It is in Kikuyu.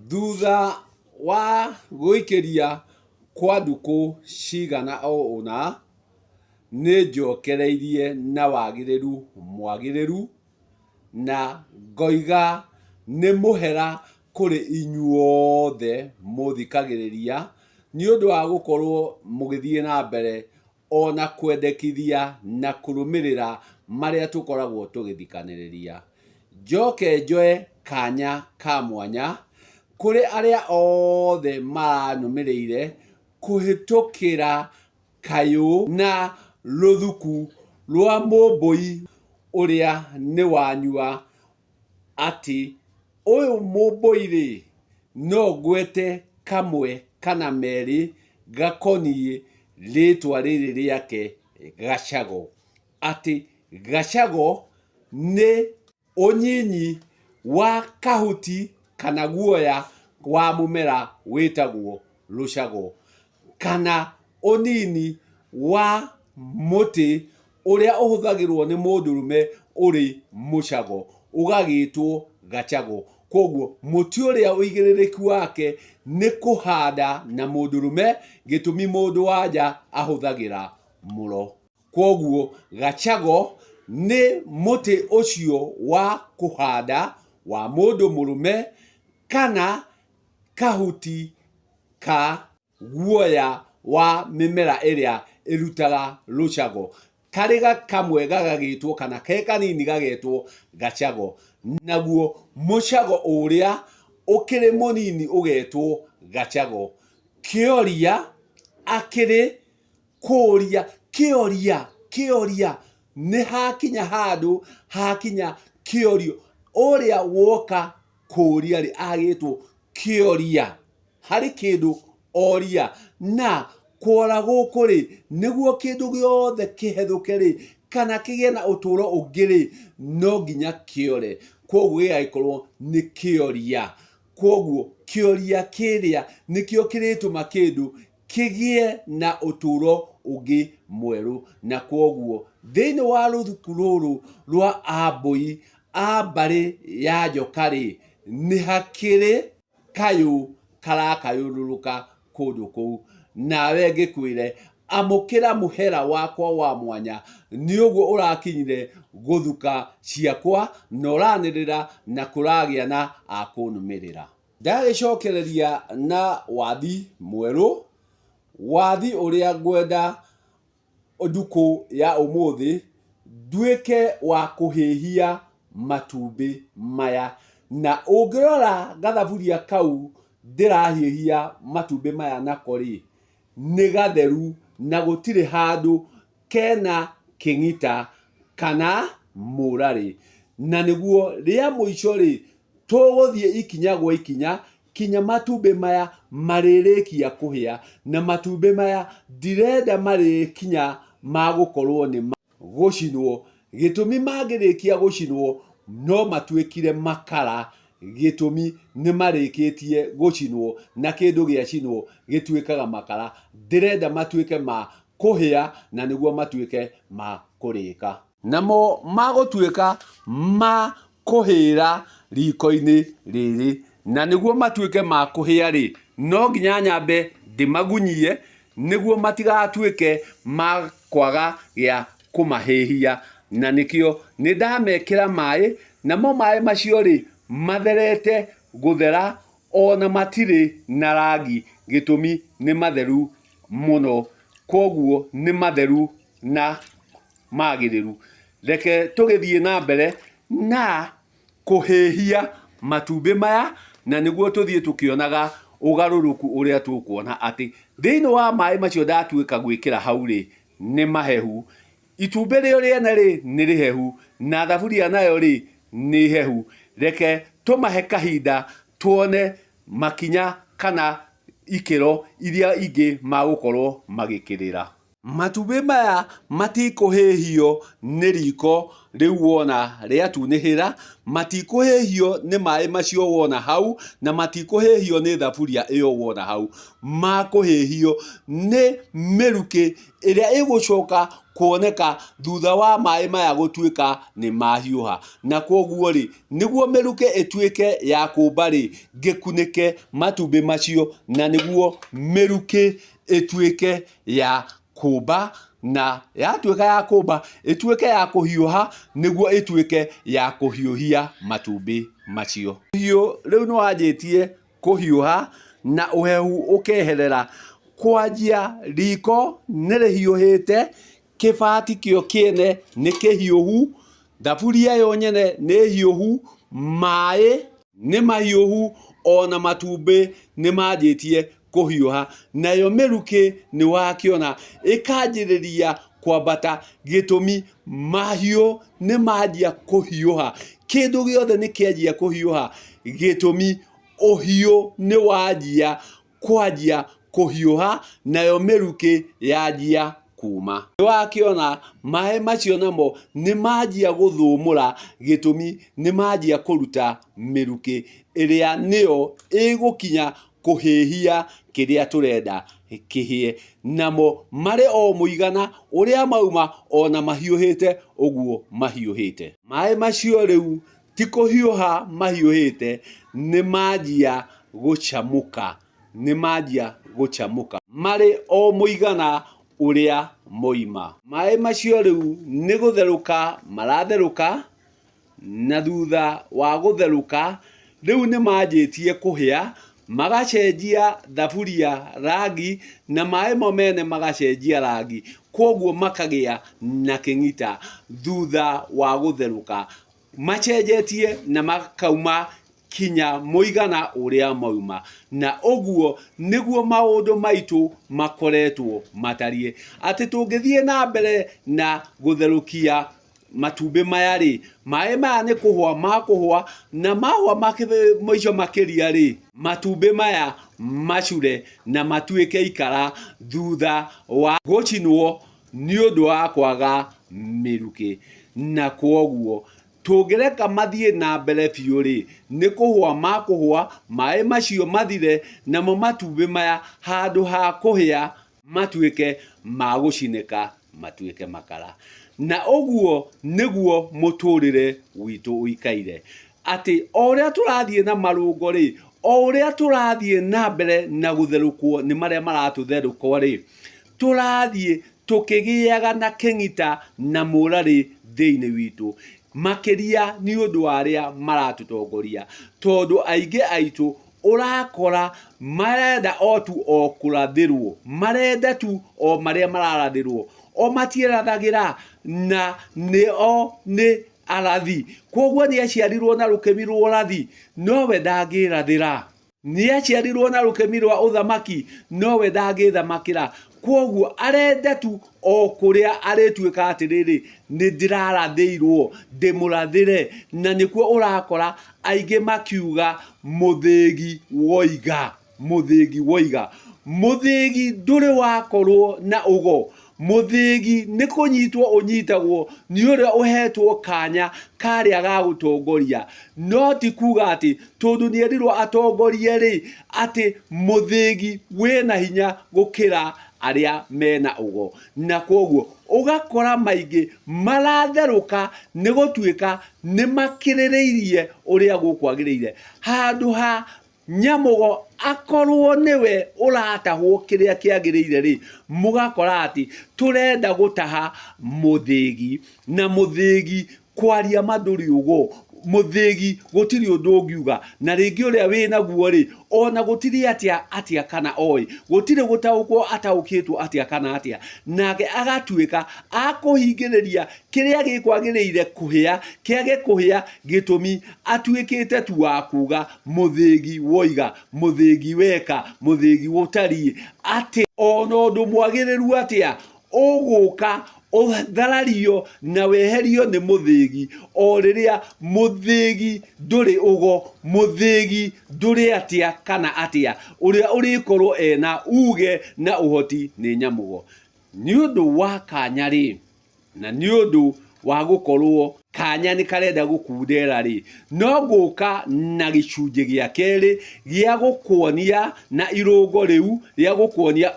Thutha wa gũikĩria kwa ndukũ cigana o ũna, nĩ njokereirie na wagĩrĩru mwagĩrĩru na ngoiga nĩ mũhera kũrĩ inyuothe mũthikagĩrĩria nĩ ũndũ wa gũkorwo mũgĩthiĩ na mbere o na kwendekithia na kũrũmĩrĩra marĩa tũkoragwo tũgĩthikanĩrĩria. Njoke njoe kanya ka mwanya kũrĩ arĩa othe maranũmĩrĩire kũhĩtũkĩra kayũ na rũthuku rwa mũmbũi ũrĩa nĩ wanyua atĩ ũyũ mũmbũi-rĩ, no ngwete kamwe kana merĩ gakoniĩ rĩtwa rĩrĩ rĩake Gacago. Atĩ Gacago nĩ ũnyinyi wa kahuti kana guoya wa mũmera wĩtagwo rũcago, kana ũnini wa mũtĩ ũrĩa ũhũthagĩrwo nĩ mũndũrũme ũrĩ mũcago, ũgagĩtwo gacago. Kwoguo mũtĩ ũrĩa ũigĩrĩrĩki wake nĩ kũhanda na mũndũrũme, gĩtũmi mũndũ wa nja ahũthagĩra mũro. Kwoguo gacago nĩ mũtĩ ũcio wa kũhanda wa mũndũ mũrũme kana kahuti ka guoya wa mĩmera ĩrĩa ĩrutaga rũcago. Karĩ kamwe gagagĩtwo kana ke kanini gagetwo gacago. Naguo mũcago ũrĩa ũkĩrĩ mũnini ũgetwo gacago. Kĩoria akĩrĩ kũria kĩoria kĩoria nĩ hakinya handũ hakinya kĩorio ũrĩa woka kũria rĩ agĩtwo kĩoria harĩ kĩndũ oria na kwora gũkũ rĩ nĩguo kĩndũ gĩothe kĩhethũke rĩ kana kĩgĩe na ũtũro ũngĩ rĩ no nginya kĩore kwoguo gĩgagĩkorwo nĩ kĩoria kwoguo kĩoria kĩrĩa nĩkĩo kĩrĩtũma kĩndũ kĩgĩe na ũtũũro ũngĩ mwerũ. Na kwoguo thĩinĩ wa rũthuku rũrũ rwa Ambũi a mbarĩ ya Njoka-rĩ, nĩ hakĩrĩ kayũ karakayũrũrũka kũndũ kũu. Nawe ngĩkwĩre, amũkĩra mũhera wakwa wa mwanya nĩ ũguo ũrakinyire gũthuka ciakwa na ũranĩrĩra na kũragĩa na a kũnũmĩrĩra. Ndagĩcokereria na wathi mwerũ, wathi ũrĩa ngwenda ndukũ ya ũmũthĩ nduĩke wa kũhĩhia matumbĩ maya. Na ũngĩrora gathaburia kau ndĩrahiũhia matumbĩ maya nako rĩ, nĩ gatheru na gũtirĩ handũ kena kĩng'ita kana mũrarĩ. Na nĩguo rĩa mũico rĩ, Tũgũthiĩ ikinya gwa ikinya kinya matumbĩ maya marĩrĩkia kũhĩa, na matumbĩ maya ndirenda marĩkinya ma gũkorwo nĩ ma gũcinwo. Gĩtũmi mangĩrĩkia gũcinwo no matuĩkire makara, gĩtũmi nĩ marĩkĩtie gũcinwo na kĩndũ gĩacinwo gĩtuĩkaga makara. Ndĩrenda matuĩke ma kũhĩa na nĩguo matuĩke ma kũrĩka. Namo magũtuĩka ma kũhĩĩra riko-inĩ rĩrĩ, na nĩguo matuĩke ma kũhĩa-rĩ, no nginya nyambe ndĩmagunyie nĩguo matigatuĩke ma kwaga gĩa kũmahĩhia, na nĩkĩo nĩ ndamekĩra maĩ, namo maĩ macio-rĩ, matherete gũthera ona matirĩ na rangi, gĩtũmi nĩ matheru mũno, kwoguo nĩ matheru na magĩrĩru. Reke tũgĩthiĩ na mbere na kũhĩhia matumbĩ maya na nĩguo tũthiĩ tũkĩonaga ũgarũrũku ũrĩa tũkuona atĩ thĩinĩ wa maĩ macio ndatuĩka gwĩkĩra hau rĩ, nĩ mahehu. Itumbĩ rĩo rĩene rĩ, nĩ rĩhehu na thaburia nayo rĩ, nĩ hehu. Reke tũmahe kahinda tuone makinya kana ikĩro iria ingĩ magũkorwo magĩkĩrĩra. Matumbĩ maya matikũhĩhio nĩ riko Rĩu wona rĩatunĩhĩra, matikũhĩhio nĩ maĩ macio wona hau, na matikũhĩhio nĩ thaburia ĩyo wona hau. Makũhĩhio nĩ mĩrukĩ ĩrĩa ĩgũcoka kuoneka thutha wa maĩ maya gũtuĩka nĩ mahiũha. Na kwoguo rĩ, nĩguo mĩrukĩ ĩtuĩke ya kũmba rĩ, ngĩkunĩke matumbĩ macio na nĩguo mĩrukĩ ĩtuĩke ya kũmba, na yatuĩka ya kũmba ĩtuĩke ya kũhiũha nĩguo ĩtuĩke ya kũhiũhia matumbĩ macio. Ũhiũ rĩu nĩ wanjĩtie kũhiũha na ũhehu ũkeherera. Kwanjia riko nĩ rĩhiũhĩte, kĩbati kĩo kĩene nĩ kĩhiũhu, thaburia yo nyene nĩ hiũhu, maĩ nĩ mahiũhu ona matumbĩ nĩ manjĩtie kũhiũha. Nayo mĩrukĩ nĩ wakĩona ĩkanjĩrĩria kwambata gĩtũmi mahiũ nĩ manjia kũhiũha. Kĩndũ gĩothe nĩ kĩanjia kũhiũha gĩtũmi ũhiũ nĩ wanjia kwanjia kũhiũha nayo mĩrukĩ yanjia kuma. Nĩwakĩona maĩ macio namo nĩ manjia gũthũmũra gĩtũmi nĩ manjia kũruta mĩrukĩ ĩrĩa nĩyo ĩgũkinya kũhĩhia kĩrĩa tũrenda kĩhĩe. Namo marĩ o mũigana ũrĩa mauma ona mahiũhĩte ũguo mahiũhĩte. Maĩ macio rĩu ti kũhiũha mahiũhĩte, nĩ manjia gũcamũka, nĩ manjia gũcamũka marĩ o mũigana ũrĩa moima. Maĩ macio rĩu nĩ gũtherũka maratherũka, na thutha wa gũtherũka rĩu nĩ manjĩtie kũhĩa, magacenjia thaburia rangi na maĩ mo mene magacenjia rangi, kwoguo makagĩa na kĩng'ita thutha wa gũtherũka. Macenjetie na makauma kinya mũigana ũrĩa mauma. Na ũguo nĩguo maũndũ maitũ makoretwo matariĩ. Atĩ tũngĩthiĩ na mbere na gũtherũkia matumbĩ maya rĩ, maĩ maya nĩ kũhwa makũhwa, na mahwa mũico makĩria rĩ, matumbĩ maya macure na matuĩke ikara thutha wa gũcinwo nĩ ũndũ wa kwaga mĩrukĩ. Na kwoguo tũngĩreka mathiĩ na mbere biũ rĩ, nĩ kũhwa makũhwa, maĩ macio mathire, namo matumbĩ maya handũ ha kũhĩa matuĩke ma gũcinĩka, matuĩke makara. Na ũguo nĩguo mũtũrĩre witũ ũikaire. Atĩ o ũrĩa tũrathiĩ na marũngo rĩ, o ũrĩa tũrathiĩ na mbere na gũtherũkwo nĩ marĩa maratũtherũka rĩ, tũrathiĩ tũkĩgĩaga na kĩng'ita na mũrarĩ thĩinĩ witũ, makĩria nĩ ũndũ wa arĩa maratũtongoria. Tondũ aingĩ aitũ ũrakora marenda o tu o kũrathĩrwo, marenda tu o marĩa mararathĩrwo, o matiĩrathagĩra na nĩ o nĩ arathi. Kwoguo nĩ aciarirwo na rũkĩmi rwa ũrathi, nowe ndangĩrathĩra. Nĩaciarirwo na rũkemi rwa ũthamaki, nowe ndangĩthamakĩra. Kwoguo arenda tu o kũrĩa arĩtuĩka atĩrĩrĩ, nĩ ndĩrarathĩirwo, ndĩmũrathĩre. Na nĩkuo ũrakora aingĩ makiuga mũthĩgi woiga, mũthĩgi woiga. Mũthĩgi ndũrĩ wakorwo na ũgo. Mũthĩgi nĩ kũnyitwo ũnyitagwo nĩ ũrĩa ũhetwo kanya karĩa ga gũtongoria. No ti kuga atĩ tondũ nĩ erirwo atongorie rĩ, atĩ mũthĩgi wĩna hinya gũkĩra arĩa mena ũgo. Na kwoguo ũgakora maingĩ maratherũka nĩ gũtuĩka nĩ makĩrĩrĩirie ũrĩa gũkwagĩrĩire. Handũ ha Nyamũgo akorwo nĩwe ũratahwo kĩrĩa kĩagĩrĩire rĩ, mũgakora atĩ tũrenda gũtaha mũthĩgi, na mũthĩgi kwaria ma ndũrĩ ũgo, mũthĩgi gũtirĩ ũndũ ũngiuga, na rĩngĩ ũrĩa wĩnaguo rĩ, ona gũtirĩ atĩa atĩa kana oĩ, gũtirĩ gũtaũkwo ataũkĩtwo atĩa kana atĩa, nake agatuĩka akũhingĩrĩria kĩrĩa gĩkwagĩrĩire kũhĩa kĩage kũhĩa gĩtũmi atuĩkĩte tu wa kuga mũthĩgi woiga, mũthĩgi weka, mũthĩgi ũtariĩ, atĩ ona ũndũ mwagĩrĩru atĩa ũgũka ũtharario na weherio nĩ mũthĩgi, o rĩrĩa mũthĩgi ndũrĩ ũgo, mũthĩgi ndũrĩ atĩa kana atĩa, ũrĩa ũrĩkorwo ena uge na ũhoti nĩ nyamũgo. Nĩ ũndũ wa kanya rĩ, na nĩ ũndũ wa gũkorwo kanya nĩ karenda gũkundera rĩ, no ngũka na gĩcunjĩ gĩa kerĩ gĩa gũkuonia na irũngo rĩu rĩa gũkuonia.